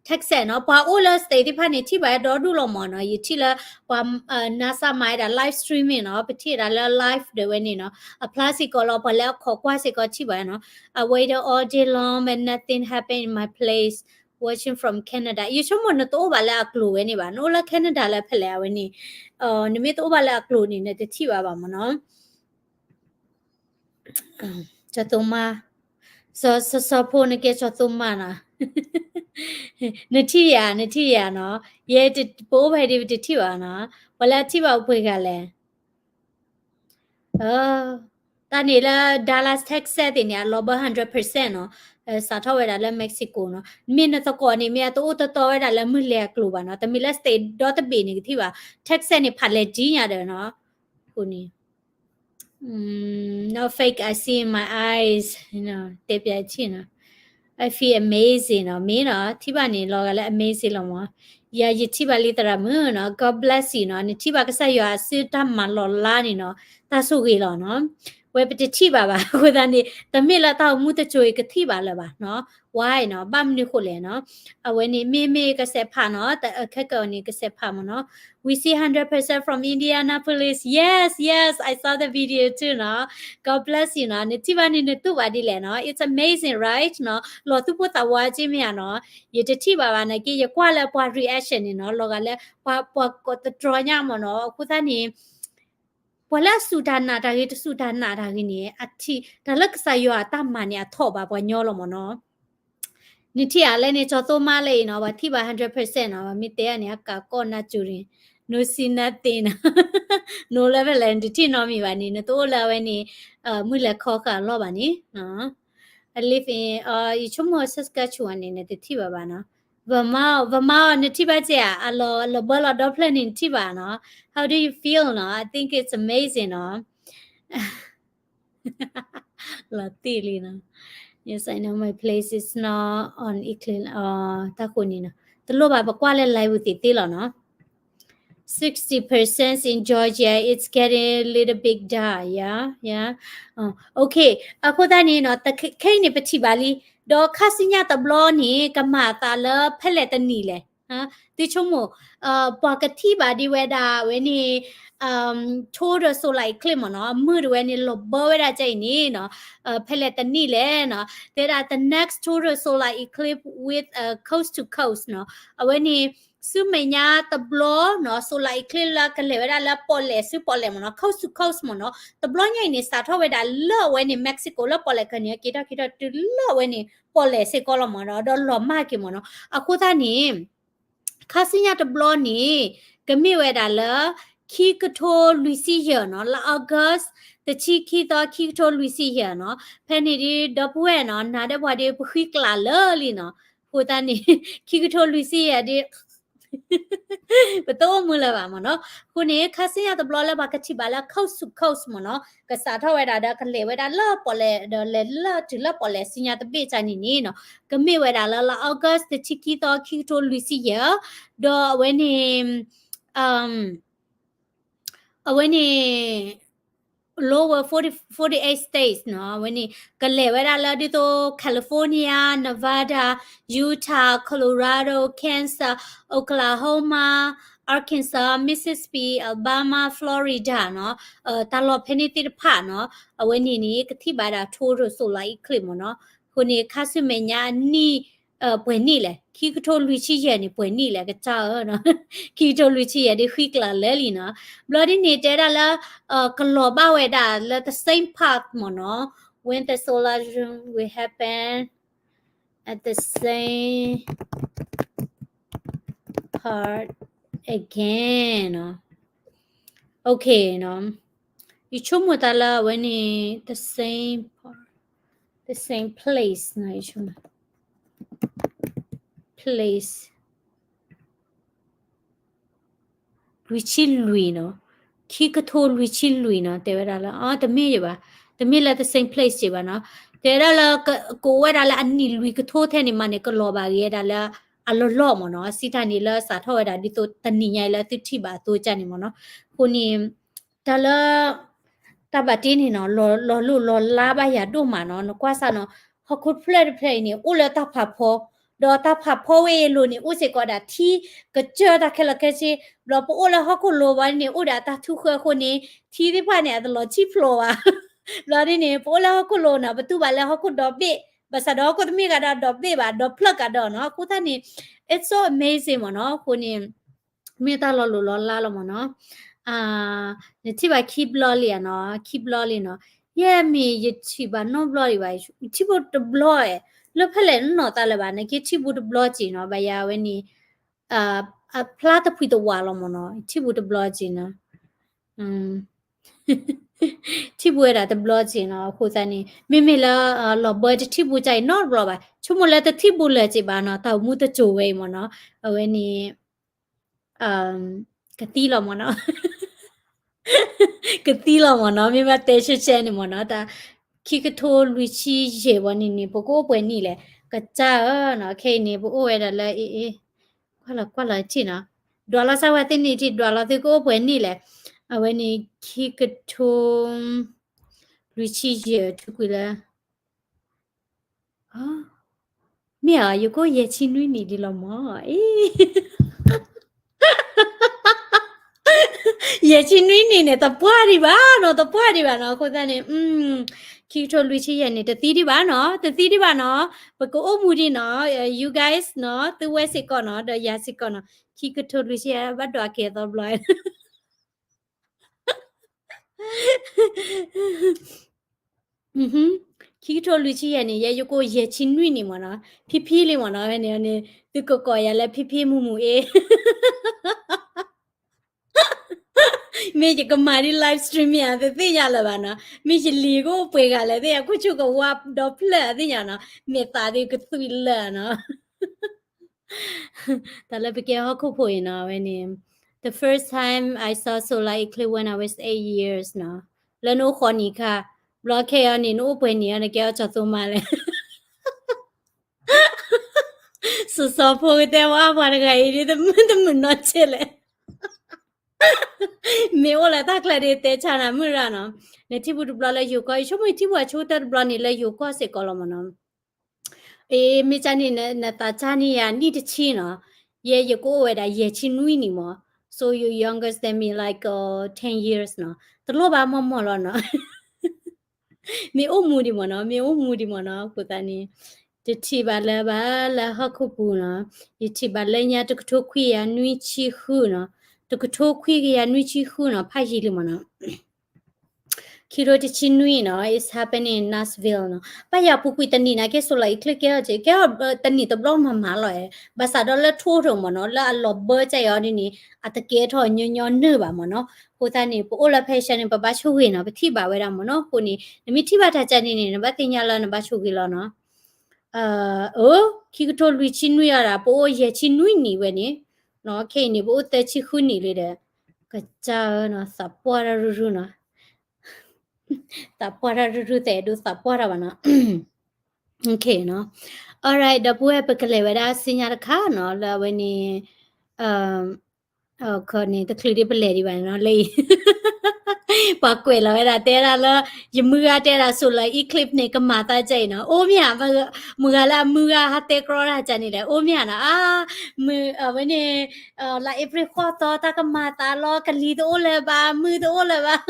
Texas နီၤ, ပှၤအိၣ်လၢ state သ့ၣ်တဖၣ်န့ၣ် ထံၣ်ဘၣ်ဒီဒူၣ်လီၤမ့ၢ်နီၤ, ယထံၣ်လၢပှၤ NASA မၤဝဲဒၣ် live streaming နီၤ, ပထံၣ်ဝဲဒၣ်လၢ live ဒၣ်ဝဲန့ၣ်နီၤ, အဖျါစ့ၢ်ကီးလီၤ ပှၤလၢအခီၣ်ကွၢ်စ့ၢ်ကီးထံၣ်ဘၣ်နီၤ. I waited all day long but nothing happened in my place. Watching from Canada. ယဆိကမိၣ်နတအိၣ်ဘၣ်လၢအကျိၤဝဲန့ၣ်ဘၣ်, နအိၣ်လၢ Canada လၢဖဲလဲၣ်အဝဲန့ၣ်, နမ့ၢ်တအိၣ်ဘၣ်လၢအကျိၤန့ၣ် နတထံၣ်ဘၣ်ဘၣ်မ့ၢ်နီၤ. ကၠီၤသိမါ, စီၤစီၤဖိနကဲကၠီၤသိမါနီၤ. နထံၣ်ယၤ နထံၣ်ယၤနီၤ, ယဲပအိၣ်ဖဲဒ်ပတထံၣ်ဘၣ်နီၤ, ပှၤလၢအထံၣ်ဘၣ်အိၣ်ပှဲၤဂၤလဲၣ်. တၢ်န့ၣ်လၢ Dallas Texas သ့ၣ်န့ၣ် အလီၤဘၢ hundred percent နီၤ, စးထီၣ်ဝဲဒၣ်လၢ Mexico နီၤ, မ့ၢ်နသကိးန့ၣ် မ့ၢ်အတအိၣ်တီတီဝဲဒၣ်လၢမုၢ်လဲၤအကျိၤဘၣ်နီၤ, တမ့ၢ်လၢ state ဒီတဘ့ၣ်န့ၣ်ကထံၣ်ဘၣ်, Texas န့ၣ် ဖးလဲၢ်ဒ်ညါဒီးနီၤ, အဃိန့ၣ် not fake, I see in my eyes, တဲပျးထံၣ်နီၤ, I feel amazing နီၤ, မ့ၢ်နီၤ, ထံၣ်ဘၣ်န့ၣ် လီၤဂာ်လၢ amazing လီၤမး, ယၤ ယထံၣ်ဘၣ်လံသရၣ်မုၣ်နီၤ, God bless you နီၤ, နထံၣ်ဘၣ်ကစၢ်ယွၤအစုတၢ်မၤလီၤလါန့ၣ်နီၤ, တၢ်ဆိၣ်ဂ့ၤလီၤနီၤ, ဝဲပတထံၣ်ဘၣ်ဘၣ်, အဃိသတးန့ၣ် တမ့ၢ်လၢတၢ်အိၣ်မူတစိၤအံၤကထံၣ်ဘၣ်လၢၤဘၣ်နီၤ, why နီၤ, ဘၣ်မနုၤဃိလဲၣ်နီၤ, အဝဲန့ၣ် မ့မ့ၢ်ကစဲးဖးနီၤ, တခဲကၢန့ၣ် ကစဲးဖးမ့ၢ်နီၤ, We see hundred percent from Indianapolis. Yes, yes, I saw the video too နီၤ. God bless you နီၤ. နထံၣ်ဘၣ်န့ၣ် နတူၢ်ဘၣ်ဒ်လဲၣ်နီၤ. It's amazing, right? နီၤ. လီၤသူၣ်ပိၢ်သးဝးက့မ့ၢ်ဧါနီၤ. ယတထံၣ်ဘၣ်ဘၣ်နာ်က့ ယကွၢ်လၢပှၤ reaction န့ၣ်နီၤ. လီၤဂာ်လၢပှၤ ပှၤကိးသတြီညါမ့ၢ်နီၤ. အဃိသတးန့ၣ် ပှၤလၢအစူၢ်တၢ်နာ်တၢ်ဂ့ၤ တစူၢ်တၢ်နာ်တၢ်ဂ့ၤန့ၣ် အထံၣ် တၢ်လၢကစၢ်ယွၤအတၢ်မၤန့ၣ် အထီၣ်ဘၣ်ပှၤညီလီၤမ့ၢ်နီၤ. နထံၣ်ဧါလဲၣ်န့ၣ် ကၠီၤသိမါလၢအံၤနီၤ ပှၤထံၣ်ဘၣ် hundred percent နီၤ ပှၤမ့ၢ်တဲအန့ၣ် အကးကီၢ်နၢ်စူၤန့ၣ် no see nothing နီၤ နအိၣ်လၢဖဲလဲၣ် နတထံၣ်နီတမံၤဘၣ်န့ၣ် နတအိၣ်လၢအဝဲန့ၣ် မုၢ်လဲၤခီဃာ်အလီၢ်ဘၣ်န့ၣ် I live in ယဆိကမိၣ် Saskatchewan န့ၣ် နတထံၣ်ဘၣ်ဘၣ်နီၤ Vermont Vermont နထံၣ်ဘၣ်ကဲဧါ အလီၤဘၢလီၤဒီဖျၢၣ်န့ၣ် နထံၣ်ဘၣ်နီၤ How do you feel နီၤ I think it's amazing နီၤ လီၤတံၢ်လံနီၤ Yes, I know my place is not on eclipse တၢ်ဃိန့ၣ်နီၤ တလိၣ်ဘၣ်ပကွၢ်လၢ live ပူၤသ့သ့လီၤနီၤ sixty percent in Georgia, it's getting a little bit dark, yeah, yeah. Okay, အဃိသတးန့ၣ်နီၤ ခဲအံၤန့ၣ် ပထံၣ်ဘၣ်လံ ဒီးခါဆူညါတဘျီန့ၣ် ကမၤအသးလၢဖဲလဲၣ်တနံၣ်လဲၣ် သုဆိကမိၣ် ပှၤကထံၣ်ဘၣ်ဒ်ဝဲဒၣ်ဝဲန့ၣ် total solar eclipse မ့ၢ်နီၤ မုၢ်တဝဲန့ၣ် လီၤဘၢဝဲဒၣ်ကဲအံၤန့ၣ်နီၤ ဖဲလဲၣ်တနံၣ်လဲၣ်နီၤ တဲဒၣ် the next total solar eclipse with coast to coast နီၤ အဝဲန့ၣ် ဆူမဲာ်ညါတဘျီနီၤ solar eclipse လၢကလဲၤဝဲဒၣ်လၢပီၣ်လဲၣ်ဆူပီၣ်လဲၣ်မ့ၢ်နီၤ coast to coast မ့ၢ်နီၤ တဘျီညါအံၤန့ၣ် စးထီၣ်ဝဲဒၣ်လၢအဝဲန့ၣ် Mexico လၢပီၣ်လဲၣ်ကန့ၣ် က့ၤထီၣ်က့ၤထီၣ်တုၤလၢအဝဲန့ၣ် ပီၣ်လဲၣ်စ့ၢ်ကီးလီၤမ့ၢ်နီၤ ဒီးလီၤမၢ်က့ၤမ့ၢ်နီၤ အဃိသတးန့ၣ် ခါဆူညါတဘျီန့ၣ် ကမ့ၢ်ဝဲဒၣ်လၢ ခံကထိလွံၢ်ဆံယဲၢ်နီၤ လါ August တဆံခံသီ ခံကထိလွံၢ်ဆံယဲၢ်နီၤ ဖဲန့ၣ်ဒ်ဒီပုၢ်ဝဲၢ်နီၤ နၤဒီးပှၤဒ်ပဃံကျးလၢာ်လံနီၤ အဃိသတးန့ၣ် ခံကထိလွံၢ်ဆံယဲၢ်ဒ် ပတအိၣ်မူလၢၤဘၣ်မ့ၢ်နီၤ အဃိန့ၣ် ခါဆူညါတဘျီလၢပှၤကထံၣ်ဘၣ်လၢ coast to coast မ့ၢ်နီၤ ကစးထီၣ်ဝဲဒၣ်ဒီးကလဲၤဝဲဒၣ်လၢပီၣ်လဲၣ် ဒီးလဲၤလၢတုၤလၢပီၣ်လဲၣ်ဆူညါတဘ့ၣ်ကန့ၣ်န့ၣ်နီၤ ကမ့ၢ်ဝဲဒၣ်လၢလါ August တဆံခံသီ ခံကထိလွံၢ်ဆံယဲၢ် ဒီးအဝဲန့ၣ် အဝဲန့ၣ် lower forty, forty-eight states နီၤ အဝဲန့ၣ် ကလဲၤဝဲဒၣ်လၢဒ်သိး California, Nevada, Utah, Colorado, Kansas, Oklahoma, Arkansas, Mississippi, Alabama, Florida နီၤ, တၢ်လီၢ်ဖဲန့ၣ်သ့ၣ်တဖၣ်နီၤ, အဝဲန့ၣ်န့ၣ် ကထံၣ်ဘၣ်ဒၣ် total solar eclipse မ့ၢ်နီၤ. အဃိန့ၣ် ခါဆူမဲာ်ညါအနံၣ် ပှဲၤနံၣ်လဲၣ်, ခံကထိလွံၢ်ဆံယဲၢ်န့ၣ် ပှဲၤနံၣ်လဲၣ် ကစၢ်ဧၢနီၤ, ခံကထိလွံၢ်ဆံယဲၢ်ဒ်ဃံကျးလၢာ်လံနီၤ. ဘျီဒ်န့ၣ် တဲဒၣ်လၢ ကလီၤဘၣ်ဝဲဒၣ်လၢ the same path မ့ၢ်နီၤ, when the solar storm will happen at the same path again နီၤ. Okay နီၤ, ယဆိကမိၣ်သးလၢအဝဲန့ၣ် the same path, the same place နီၤ, ယဆိကမိၣ် place လွံၢ်ဆံလွံၢ်နီၤ, ခံကထိလွံၢ်ဆံလွံၢ်နီၤ, တဲဝဲဒၣ်လၢ အ တမ့ၢ်ယဘၣ်, တမ့ၢ်လၢ the same place က့ဘၣ်နီၤ, တဲဝဲဒၣ်လၢ ကအိၣ်ဝဲဒၣ်လၢအနံၣ်လွံၢ်ကထိထဲန့ၣ်မးန့ၣ် ကလီၤဘၣ်ဂ့ၤဝဲဒၣ်လၢအလီၢ်လီၢ်မ့ၢ်နီၤ, စံးတၢ်န့ၣ်လၢစးထီၣ်ဝဲဒၣ်ဒ်သိးတနံၤညါအံၤလၢသုထံၣ်ဘၣ်အသိးကၢ်န့ၣ်မ့ၢ်နီၤ. အဃိန့ၣ် တၢ်လၢ တၢ်ဘၣ်တ့န့ၣ်နီၤ, လီၤလိၢ်လီၤလါဘၣ်ယၤဒိၣ်မးနီၤ, နကွၢ်စၢ်နီၤ, ဟီၣ်ခိၣ်တဖျၢၣ်တဖျၢၣ်အံၤန့ၣ် အိၣ်လၢတၢ်ဖးဖီ, ဒီးတၢ်ဖးဖီဝဲအံၤအလိၤန့ၣ် အိၣ်စ့ၢ်ကီးဒၣ်ထံကစၢၢ်တၢ်ခဲလၢာ်ခဲဆ့, ဘျီပအိၣ်လၢဟီၣ်ခိၣ်လိၤဘၣ်န့ၣ် အိၣ်ဒီးအတၢ်ထူဃၢအဃိန့ၣ် ထံသ့ၣ်တဖၣ်န့ၣ် အတလီၤဆံၣ်ဖျိးဘၣ်. ဘျီဒ်န့ၣ် ပအိၣ်လၢဟီၣ်ခိၣ်လိၤနီၤ, ပတူၢ်ဘၣ်လၢဟီၣ်ခိၣ်ဒီဘ့ၣ်, ဘၣ်ဆၣ်ဒီးဟီၣ်ခိၣ်တမ့ၢ်ဂၤဒီးဒီဘ့ၣ်ဘၣ်, ဒီဖျၢၣ်ကဒီးနီၤ, အဃိသတးန့ၣ် it's so amazing မ့ၢ်နီၤ, အဃိန့ၣ် မ့ၢ်တၢ်လီၤလိၢ်လီၤလါလီၤမ့ၢ်နီၤ. နထံၣ်ဘၣ်ခံဘျီလံဧါနီၤ, ခံဘျီလံနီၤ, ယဲမ့ၢ်ယထံၣ်ဘၣ်နီတဘျီဒံးဘၣ်, ထံၣ်ဖိတဘျီ, လၢဖဲလဲၣ်နီၢ်သးလၢၤဘၣ်, နက့ထံၣ်ဖိတဘျီက့နီၤ, ဘၣ်ယၤဝဲန့ၣ် အဖျါတဖှံတဝးလီၤမ့ၢ်နီၤ, ထံၣ်ဖိတဘျီက့နီၤ. ထံၣ်ဖိဝဲဒၣ်တဘျီက့နီၤ, အဃိသတးန့ၣ် မ့မ့ၢ်လၢ လီၤဘၢတထံၣ်ဖိကၢ်အံၤနီတဘျီဘၣ်, ဆိကမိၣ်လၢတထံၣ်ဖိလၢာ်က့ဘၣ်နီၤ, တၢ်အိၣ်မူတစိၤဝဲအံၤမ့ၢ်နီၤ, အဝဲန့ၣ် ကသံလီၤမ့ၢ်နီၤ, ကသံလီၤမ့ၢ်နီၤ, မ့ၢ်ဘၣ်တဲရှဲရှဲန့ၣ်မ့ၢ်နီၤ, တၢ်ခံကထိလွံၢ်ဆံယဲၢ်ဝဲန့ၣ်န့ၣ် ပကအိၣ်ပှဲၤနံၣ်လဲၣ်, ကစၢ်ဧၢနီၤ, ခဲအံၤန့ၣ် ပအိၣ်ဝဲဒၣ်လၢ အ့ အ့ ကွၢ်လီၤကွၢ်လီၤထံၣ်နီၤ, ဒွးလီၤစၢ်ဝဲသ့ၣ်န့ၣ်ထံၣ်, ဒွးလီၤသုကအိၣ်ပှဲၤနံၣ်လဲၣ်, အဝဲန့ၣ် ခံကထိ လွံၢ်ဆံယဲၢ် ထုးကွံာ်လၢ မ့ၢ်ဧါ, ယကအိၣ်ယဲၢ်ဆံနွံနံၣ်ဒံးလီၤမ့ၢ်, အ့ ယဲၢ်ဆံနွံနံၣ်န့ၣ် တပှၢ်ဒံးဘၣ်နီၤ, တပှၢ်ဒံးဘၣ်နီၤ, အဃိသတးန့ၣ် ခံကထိလွံၢ်ဆံယဲၢ်န့ၣ် တသံဒံးဘၣ်နီၤ, တသံဒံးဘၣ်နီၤ, ပကအိၣ်မူဒံးနီၤ, you guys နီၤ, သုဝဲစ့ၢ်ကီးနီၤ, ဒီးယၤစ့ၢ်ကီးနီၤ, ခံကထိလွံၢ်ဆံယဲၢ် ဘၣ်ဒွးက့ၤအသီတဘျီ ခံကထိလွံၢ်ဆံယဲၢ်န့ၣ် ယဲယကအိၣ်ယဲၢ်ဆံနွံနံၣ်မ့ၢ်နီၤ, ဖံဖံလံမ့ၢ်နီၤ, ဝဲန့ၣ်န့ၣ် သုကကိးယၤလၢဖံဖံမူမူအ့ မ့ၢ်ယကမၤဒ် live stream မ့ၢ်ဧါ တသ့ၣ်ညါလၢၤဘၣ်နီၤ, မ့ၢ်ယလံၤကအိၣ်ပှဲၤဂၤလဲၣ်သ့ၣ်ညါ, ခိၣ်ဆူၣ်ကဝါဒီဖျၢၣ်သ့ၣ်ညါနီၤ, မဲာ်သးသုကသွံၣ်လၢာ်နီၤ တၢ်လၢပကဲဟီၣ်ခိၣ်ဖိအံၤနီၤ, အဝဲန့ၣ် the first time I saw solar eclipse when I was eight years နီၤ, လၢနအိၣ်ဃိးနံၣ်ခါ, ဘျီခဲအံၤန့ၣ် နအိၣ်ပှဲၤနံၣ်အံၤ နကဲအီၣ်ကၠီၤသိမးလဲၣ် စီၤစီၤဖိကတဲဝဲပှၤတဂၤအံၤ ဒ်တမုာ်နီၢ်ဆ့လဲၣ်, မ့ၢ်အိၣ်လၢတၢ်ကျဲဒ်တဲဆါနၤမုၢ်ရၣ်နီၤ, နထံၣ်ဖိတဘျီလၢယိၤကီၢ်, ယဆိကမိၣ်ယထံၣ်ဖိအဆိကတၢၢ်တဘျီန့ၣ် လၢယိၤကီၢ်စ့ၢ်ကီးလီၤမ့ၢ်နီၤ. အ့ မ့ၢ်ကၢ်န့ၣ် နသးကၢ်န့ၢ်ယၤနံၣ်တဆံနီၤ, ယဲယကအိၣ်ဝဲဒၣ်ယဲၢ်ဆံနွံနံၣ်မ့ၢ်, so you youngest than me like ten years နီၤ, တလိၣ်ဘၣ်မီၢ်မီၢ်လီၤနီၤ မ့ၢ်အိၣ်မူဒံးမ့ၢ်နီၤ, မ့ၢ်အိၣ်မူဒံးမ့ၢ်နီၤ, အဃိသတးန့ၣ် တထံၣ်ဘၣ်လၢဘၣ်လၢဟီၣ်ခိၣ်ပူၤနီၤ, ယထံၣ်ဘၣ်လၢညါတကထိခွံကယၤနွံဆံဃုနီၤ, တကထိခွံကယၤနွံဆံဃုနီၤ, ဖးယံာ်လံမ့ၢ်နီၤ. ခံကထိတဆံနွံနီၤ, it's happening in Nashville နီၤ, ပၢ်ယၤပူၤကွံာ်တနံၣ်နာ်က့ solar eclipse ကဲထီၣ်ကဲထီၣ်တနံၣ်တဘျီမၤမၤလီၤ, ဘၣ်ဆၣ်ဒီးလၢထိၣ်ထိၣ်မ့ၢ်နီၤ, လၢအလီၤဘၢကၢ်အီၤဒ်န့ၣ် အတကဲထီၣ်ညီညီနုၢ်ဘၣ်မ့ၢ်နီၤ, အဃိသတးန့ၣ် ပအိၣ်လၢဖဲရှဲန့ၣ် ပဘၣ်ဆိၣ်ဂ့ၤနီၤ, ပထံၣ်ဘၣ်ဝဲဒၣ်မ့ၢ်နီၤ, အဃိန့ၣ် နမ့ၢ်ထံၣ်ဘၣ်တၢ်ကၢ်န့ၣ်န့ၣ် နဘၣ်သ့ၣ်ညါလၢနဘၣ်ဆိၣ်ဂ့ၤလီၤနီၤ. အၢ ခံကထိလွံၢ်ဆံနွံအီၤဒၣ် ပအိၣ်ယဲၢ်ဆံနွံနံၣ်ဝဲန့ၣ်, ခဲအံၤန့ၣ် ပအိၣ်သၢဆံဃုနံၣ်လံဒီး, ကစၢ်ဧၢနီၤ, သးပှၢ်တၢ်ရုၢ်ရုၢ်နီၤ, သးပှၢ်တၢ်ရုၢ်ရုၢ် သဲးဒိသးပှၢ်တၢ်ဘၣ်နီၤ. Okay နီၤ, alright ဒီပုၢ်ဝဲၢ် ပကလဲၤဝဲဒၣ်ဆူညါတခါနီၤ, လၢအဝဲန့ၣ် ခီန့ၣ် တချုးဒံးပလဲၤဒံးဘၣ်နီၤ, လၢအံၤ ပှၤကွဲးလီၤဝဲဒၣ်တဲဒၣ်လၢ ယမုၢ်ဂၤတဲဒၣ် solar eclipse န့ၣ် ကမၤသးကဲအံၤနီၤ, အိၣ်မ့ၢ်ဧါ, မုၢ်ဂၤလၢအမုၢ်ဂၤဟးတဲကြီတၢ်ကန့ၣ်လဲၣ်, အိၣ်မ့ၢ်ဧါနီၤ, အါ, မုၢ်အဝဲန့ၣ် လါအ့ဖြ့ၣ်ဃိးသီ တၢ်ကမၤသးလီၤ, ကလံၤတအိၣ်လၢၤဘၣ်, မုၢ်တအိၣ်လၢၤဘၣ်.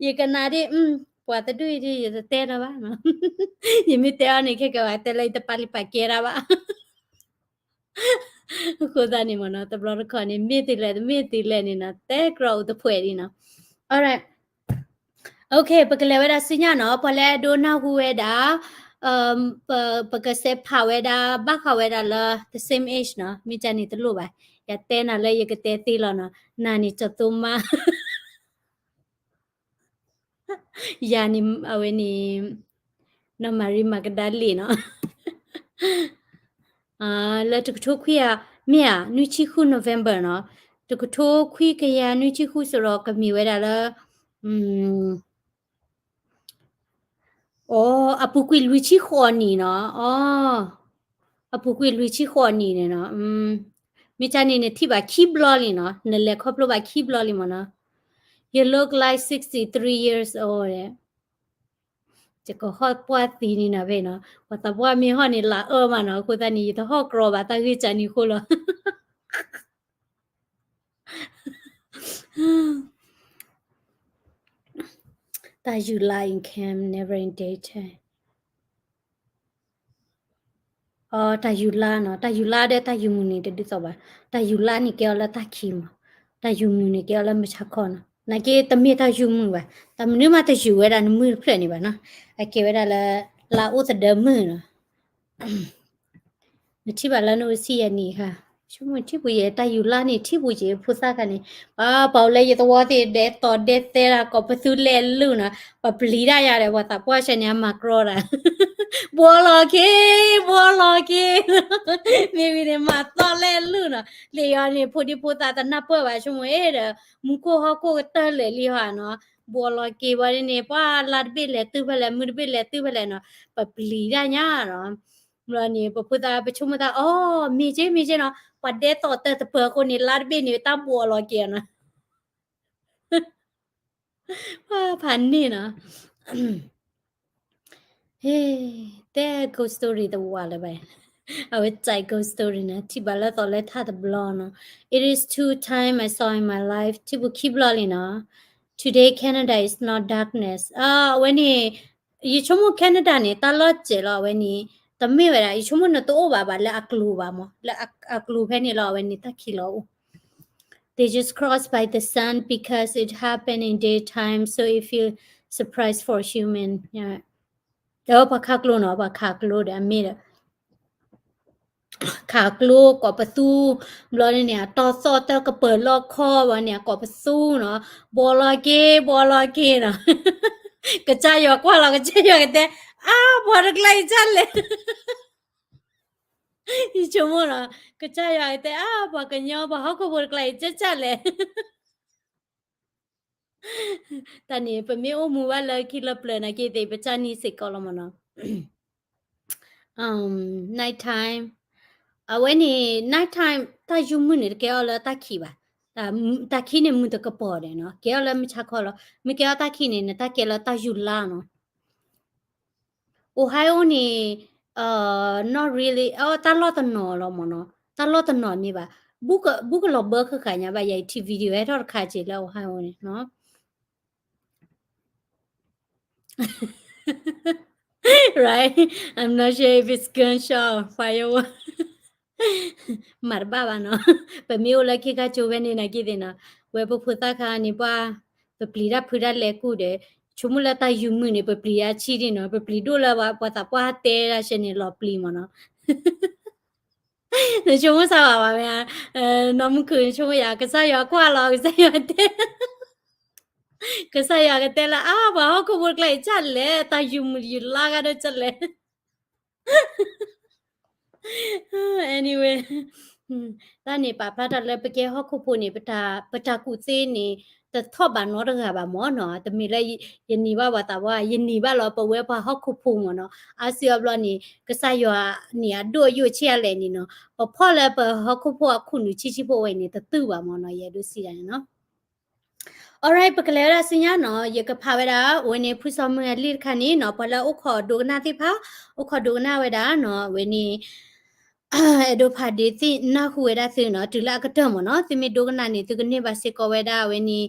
ယကနၣ်ဒ် ပှၤတဒူၣ်အံၤဒ် ယတတဲတၢ်ဘၣ်နီၤ, ယမ့ၢ်တဲအီၤန့ၣ် ခဲကဝဲတဲလၢယတပာ်လုၢ်ပာ်ကဲတၢ်ဘၣ်. အဃိသတးန့ၣ်မ့ၢ်နီၤ တဘျီတခီၣ်န့ၣ် မ့ၢ်တုၤလဲၣ် တမ့ၢ်တုၤလဲၣ်န့ၣ်နီၤ တဲကြီအိၣ်တဖှဲးဒ်နီၤ. Alright, okay, ပကလဲၤဝဲဒၣ်ဆူညါနီၤ, ပှၤလၢအဒိနၢ်ဟူဝဲဒၣ် ပကစဲးဖးဝဲဒၣ် ဘၣ်ဃးဝဲဒၣ်လၢ the same age နီၤ, မ့ၢ်ကန့ၣ်တလိၣ်ဘၣ်, ယတဲနၤလၢယကတဲသ့လီၤနီၤ, နၤန့ၣ်ကၠီသိမါ ယၤန့ၣ် အဝဲန့ၣ် နီၢ်မၤရံမၤကဒၤလ့ၣ်နီၤ, လၢတကထိခွံကယၤ မ့ၢ်ဧါ နွံဆံဃု November နီၤ, တကထိခွံကယၤနွံဆံဃုစ့ၢ်ကီး ကမ့ၢ်ဝဲဒၣ်လၢ အပူၤကွံာ်လွံၢ်ဆံဃိးနံၣ်နီၤ, အပူၤကွံာ်လွံၢ်ဆံဃိးနံၣ်န့ၣ်နီၤ, မ့ၢ်ကန့ၣ် နထံၣ်ဘၣ်ခံဘျီလံနီၤ, နလဲၤခီဖျိဘၣ်ခံဘျီလံမ့ၢ်နီၤ, You look like sixty-three years old ယကဟီၣ်ပှၢ်သံန့ၣ်နီၤဖဲနီၤ, ပှၤသးပှၢ်မ့ၢ်ဟီၣ်န့ၣ် လၢအၢမးနီၤ, အဃိသတးန့ၣ် ယတဟီၣ်ကြီဘၣ်တၢ်ဂ့ၢ်ကန့ၣ်အဃိလီၤ. တၢ်ယူၤလါ in camp, never in daytime. တၢ်ယူၤလါနီၤ, တၢ်ယူၤလါဒီးတၢ်ယူၤမုၢ်နံၤတဒ်သိးဘၣ်, တၢ်ယူၤလါန့ၣ်ကဲအီၤလၢတၢ်ခံးမး, တၢ်ယူၤမုၢ်န့ၣ်ကဲအီၤလၢမုၢ်ဆါခီနီၤ, နာ်က့တမ့ၢ်တၢ်ယူၤမုၢ်ဘၣ်, တၢ်မနုၤမးတယူၤဝဲဒၣ်နမုၢ်တဖျၢၣ်န့ၣ်ဘၣ်နီၤ, အကဲဝဲဒၣ်လၢ လါအိၣ်သဒၢမုၢ်နီၤ. နထံၣ်ဘၣ်လၢနအိၣ်ဆံယဲၢ်နံၣ်ခါ, ဆိကမိၣ်ထံၣ်ပူၤယဲၢ် တၢ်ယူၤလါန့ၣ် ထံၣ်ပူၤယဲၢ်ဖိသၣ်ခါန့ၣ်, ပှၤပှၤအိၣ်လၢယသဝီသ့ၣ် ဒဲးသီၣ်ဒဲးသဲတၢ် ကိးပသူလဲၤလုၢ်နီၤ, ပပျံၤတၢ်ယၤဒီး ပှၤသးပှၢ်ဆဲန့ၣ် အမၤကြီတၢ်, ဘှီလီၤက့ၤ, ဘှီလီၤက့ၤ, မ့ၢ်ဝံၤန့ၣ် မၤသီၣ်လဲၤလုၢ်နီၤ, လံာ်အီၤန့ၣ် ဖိဒံဖိသၣ်တနၢ်ပၢၢ်ဘၣ် ဆိကမိၣ်အ့ၣ်ဒီး မူခိၣ်ဟီၣ်ခိၣ်ကတၢၢ်လဲၤလံဟီနီၤ, ဘှီလီၤက့ၤဝဲန့ၣ် ပှၤလါတဘ့ၣ်လဲၤတုၤဖဲလဲၣ် မုၢ်တဘ့ၣ်လဲၤတုၤဖဲလဲၣ်နီၤ, ပပျံၤတၢ်ညါနီၤ. ဘျီန့ၣ် ပဖိသၣ်ပဆိကမိၣ်သး အိ မ့ၢ်က့ မ့ၢ်က့နီၤ, ပှၤဒဲးသီၣ်တၢ်တပၢၤအဃိန့ၣ် လါတဘ့ၣ်န့ၣ် တၢ်ဘှီလီၤက့ၤအီၤနီၤ. ဖးန့ၣ်နီၤ. ဟ့, တဲ ghost story တဝးလၢၤဘၣ်. အဝဲစဲး ghost story န့ၣ် ထံၣ်ဘၣ်လၢသီလၢထးတဘျီနီၤ. It is two time I saw in my life, ထံၣ်ပူၤခံဘျီလံနီၤ. Today Canada is not darkness. အဝဲန့ၣ် ယဆိကမိၣ် Canada န့ၣ် တၢ်လီၢ်စဲးလီၤ အဝဲန့ၣ် တမ့ၢ်ဝဲဒၣ် ယဆိကမိၣ်နတအိၣ်ဘၣ်ဘၣ်လၢအကျိၤဘၣ်မး, လၢအကျိၤဖဲန့ၣ်လီၤ အဝဲန့ၣ်တၢ်ခံးလီၤအိၣ်. They just crossed by the sun because it happened in daytime, so it feel surprise for human. ဒီးပှၤခးကျိနီၤ, ပှၤခးကျိဒီးအမ့ၢ်ဒီး ခးကျိကိးပသူ, ဘျီန့ၣ်န့ၣ် အတီၢ်သီၣ်တၢ်ကပၢၤလီၢ်ခီဘၣ်န့ၣ် အကိးပသူနီၤ, ဘှီလီၤက့ၤ ဘှီလီၤက့ၤနီၤ. ကစၢ်ယွၤကွၢ်လီၤ ကစၢ်ယွၤကတဲ, အါ ပှၤတကျါအံၤကၢ်လဲၣ်. ယဆိကမိၣ်နီၤ, ကစၢ်ယွၤကတဲ အါ ပှၤကညီ ပှၤဟီၣ်ခိၣ်ဖိတကျါအံၤ ကၢ်ကၢ်လဲၣ်. တၢ်န့ၣ် ပမ့ၢ်အိၣ်မူဘၣ်လၢခံလၢပျၢၤနာ်က့သ့ၣ် ပကၢ်န့ၢ်စ့ၢ်ကီးလီၤမးနီၤ. Night time, အဝဲန့ၣ် night time တၢ်ယူၤမုၢ်န့ၣ် တကဲအီၤလၢတၢ်ခံးဘၣ်. တၢ်ခံးန့ၣ်မုၢ်တကပီၤဒီးနီၤ, ကဲအီၤလၢမုၢ်ဆါခီလီၤ. မ့ၢ်ကဲအီၤတၢ်ခံးန့ၣ် နတၢ်ကဲလၢတၢ်ယူၤလါနီၤ. အိၣ်ဟဲအိၣ်န့ၣ် not really, တၢ်လီၢ်တနီၤလီၤမးနီၤ, တၢ်လီၢ်တနီၤန့ၣ်ဘၣ်. ဘူးကလီၤဘၢဃၣ်ဃၣ်ညါဘၣ်, ယထံၣ် video ဟဲထီၣ်တခါက့ၤလၢ Ohio န့ၣ်နီၤ. Right? I'm not sure if it's gunshot or firework. မၤတဘၣ်ဘၣ်နီၤ. ပမ့ၢ်အိၣ်လၢခ့ခါကၠိဖဲန့ၣ်နာ်က့သ့ၣ်နီၤ, ဝဲပဖိသၣ်ခါန့ၣ် ပှၤ ပပျံၤတၢ်ဖုးတၢ်လဲၤကူၣ်ဒီး ဆိကမိၣ်လၢတၢ်ယူၤမုၢ်န့ၣ် ပပျံၤတၢ်ဆံးဒ်နီၤ, ပပျံၤဒိၣ်လၢပှၤသးပှၢ်တဲတၢ်ဆဲန့ၣ် လီၤပျံၤမးနီၤ. နဆိကမိၣ်စၢ်ဘၣ်ဘၣ်မ့ၢ်ဧါ, နီၢ်မုၢ်ခုၣ် နဆိကမိၣ်ယၤ ကစၢ်ယွၤကွၢ်လီၤ ကစၢ်ယွၤတဲ ကစၢ်ယွၤကတဲလၢ အါ ပှၤဟီၣ်ခိၣ်ဖိတကျါအံၤ ကၢ်လဲၣ်, တၢ်ယူၤမုၢ်ယူၤလါဂၤဒီး ကၢ်လဲၣ်. Anyway, တၢ်န့ၣ်ပာ်ဖျါတၢ်လၢပကဲဟီၣ်ခိၣ်ဖိန့ၣ် ပတၢ်ကူၣ်သ့န့ၣ် တထီၣ်ဘးနီတဂၤဘၣ်မးနီၤ. တမ့ၢ်လၢယန့ၢ်ဘၣ်ပှၤသးပှၢ်, ယန့ၢ်ဘၣ်လီၤပဝဲပှၤဟီၣ်ခိၣ်ဖိမးနီၤ. အါစုအါဘျီန့ၣ် ကစၢ်ယွၤန့ၣ် အဒိၣ်အယိာ်ဆံးအါလဲၣ်န့ၣ်နီၤ, ပဖီၣ်လၢပဟီၣ်ခိၣ်ဖိအခိၣ်နူာ်ဆံးဆံးဖိဝဲန့ၣ် တတုၤဘၣ်မးနီၤ, ယအဲၣ်ဒိးစံးဒ်န့ၣ်နီၤ. Alright, ပကလဲၤဝဲဒၣ်ဆူညါနီၤ, ယကဖးဝဲဒၣ် အဝဲန့ၣ် ဖုစီၤမုၢ်အလံာ်တခါန့ၣ်နီၤ, ပှၤလၢအအိၣ်ခိးဒိကနၣ်သ့ၣ်တဖၣ်, အိၣ်ခိးဒိကနၣ်ဝဲဒၣ်နီၤ, အဝဲန့ၣ် အဲၣ်ဒိးဖးဒ့သ့ၣ်နၢ်ဟူဝဲဒၣ်သုနီၤ, တုၤလၢအကတၢၢ်မ့ၢ်နီၤ, သုမ့ၢ်ဒိကနၣ်န့ၣ် သုကန့ၢ်ဘၣ်စ့ၢ်ကီးဝဲဒၣ်အဝဲန့ၣ်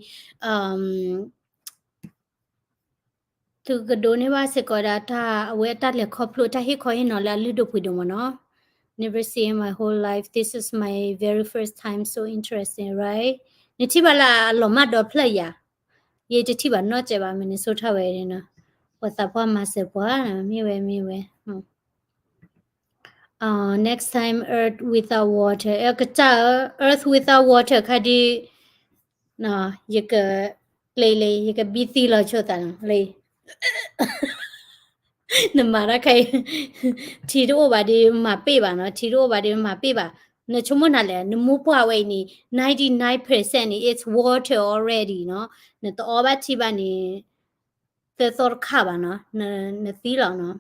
သုကဒိးန့ၢ်ဘၣ်စ့ၢ်ကီးဝဲဒၣ်တၢ် အဝဲတၢ်လဲၤခီဖျိတၢ်ဟ့ၣ်ခီဟ့ၣ်နီၤလၢအလုၢ်ဒိၣ်ပှ့ၤဒိၣ်မ့ၢ်နီၤ. Never seen in my whole life. This is my very first time. So interesting, right? နထံၣ်ဘၣ်လၢအလီၤမၢ်ဒီဖျၢၣ်ယၤ, ယတထံၣ်ဘၣ်နီတစဲးဘၣ် Minnesota ဝဲနီၤ, ပှၤသးပှၢ်မၤစၢၤပှၤ, မ့ၢ်ဝဲမ့ၢ်ဝဲ Next time, Earth Without Water, ကစၢ်ဧၢ, Earth Without Water ခါဒုး, ယက, လၢ, လၢ, ယကဘံသံလီၤဆိသးလၢ, နမၤတၢ်ခဲအံၤ, ထံတအိၣ်ဘၣ်ဒီးမၤပ့ၢ်ဘၣ်နီၤ, ထံတအိၣ်ဘၣ်ဒီးမၤပ့ၢ်ဘၣ်, နဆိကမိၣ်နၤလဲၣ်, နမိၢ်ပှၢ်ဝဲအံၤန့ၣ် ninety nine percent န့ၣ် it's water already နီၤ, နတအီဘၣ်ထံဘၣ်န့ၣ်, သၢသီတခါဘၣ်နီၤ, နသံလီၤနီၤ.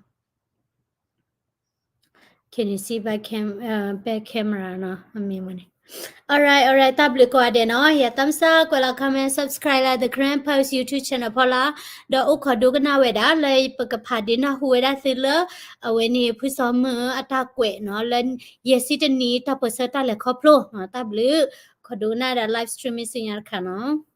Can you see back cam, uh, back camera နီၤ, အမ့ၢ်မ့ၢ်န့ၣ်. Alright, alright, တၢ်ဘျုးကိးဂၤဒဲးနီၤ, ယၤသးမုၢ်ဆါ ကွဲးလီၤ comment, subscribe လၢ The Karen Post YouTube channel ဖီလာ်, ဒီးအိၣ်ခိးဒိကနၣ်ဝဲဒၣ်လၢပကဖးဒ့နၢ်ဟူဝဲဒၣ်သုလၢ အဝဲန့ၣ် ဖုစီၤမုၢ်အတၢ်ကွဲးနီၤ, လၢယဲၢ်ဆံတနံၤတၢ်ပၢၢ်ဆၢတၢ်လဲၤခီဖျိနီၤ, တၢ်ဘျုး, ခိးဒိကနၣ်ဝဲဒၣ် live streaming ဆူညါတခါနီၤ.